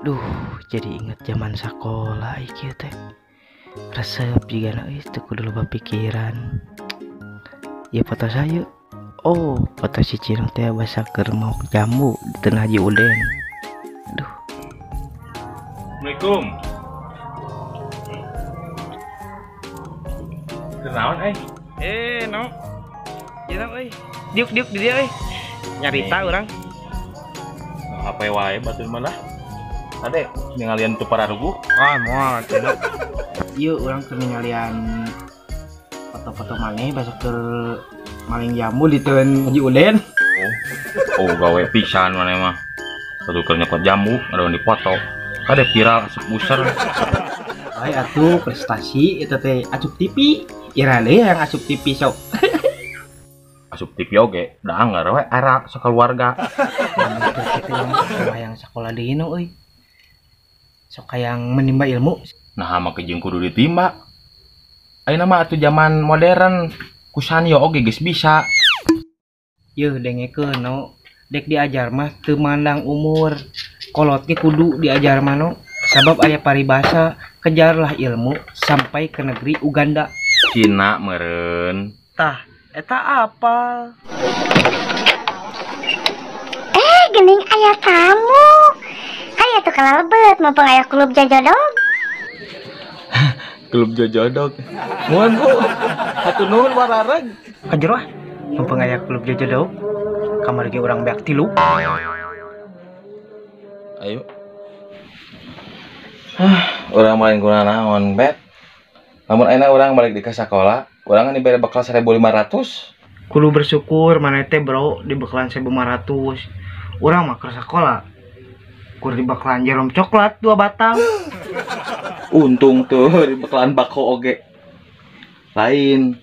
Duh, jadi inget zaman sekolah ieu teh. Resep jigana euy teu kudu loba pikiran. Ieu foto saya. Oh, foto si Cino teh basa keur maok jambu di Teu Haji Uden. Duh. Assalamualaikum. Kenaon euy? No. Ieu euy. Diuk-diuk di dieu euy. Nyarita urang. HP wae batur mah lah. Ade, ningalian tu pararuguh. Ah, moal cenah. Ieu urang keur ningalian foto-foto maneh basa keur maling jambu di Teu Haji Uden. Oh, gawe pisan maneh mah. Batur keur nyokot jambu, ada yang dipoto. Kade viral asup buser. Bae atuh prestasi eta teh asup TV. Ira deui yang asup TV sok. Asup TV oge, da anggar we era sakeluarga. Hayang sakola deui nu euy. Sok hayang menimba ilmu. Nah, make jeung kudu ditimba. Ayeuna mah atuh zaman modern, ku sanyo oge geus bisa. Yeuh dengekeun no, dek diajar mah teu mandang umur. Kolot ge kudu diajar mah no. Sabab aya paribasa, kejarlah ilmu sampai ke negeri Uganda. Cina meureun. Tah, eta apal. Gening aya tamu. Aya tuh kalau lebet mumpung aya klub jajodog. Klub jajodog. Nuhun Bu. Hatur nuhun warareg. Kajero ah. Mumpung aya klub jajodog. Kamari ge urang beak tilu. Ayo. Urang main kuna naon, Bet. Lamun ayeuna urang balik di ka sakola, urang dibere bekal 1.500. Kudu bersyukur maneh teh, Bro, dibekalan 1.500. Urang mah keur sakola kur dibekalan jarum coklat 2 batang. Untung tuh dibekalan bako oge. Lain.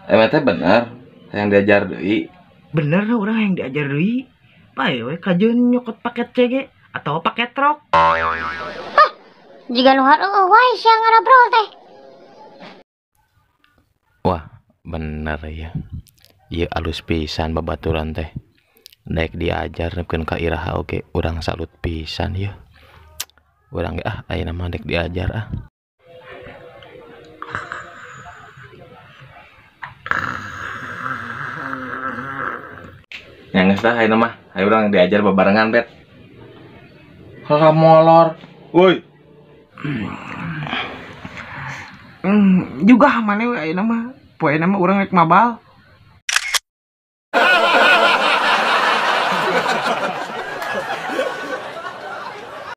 Emang teh bener yang diajar deui. Bener urang yang diajar deui. Bae we kajeun nyokot paket CG atau paket truk. Hah, jiga nu hareueuh wae sia ngarabrol teh. Wah, bener ya. Ieu alus pisan babaturan teh. Daek diajar nepikeun ka iraha oge urang salut pisan ieu. Urang ge ah ayeuna mah dek diajar ah. Nya geus dah ayeuna mah, ayo urang diajar babarengan, Bet. Halah molor. Woi. Juga maneh we ayeuna mah. Poe na mah urang rek mabal.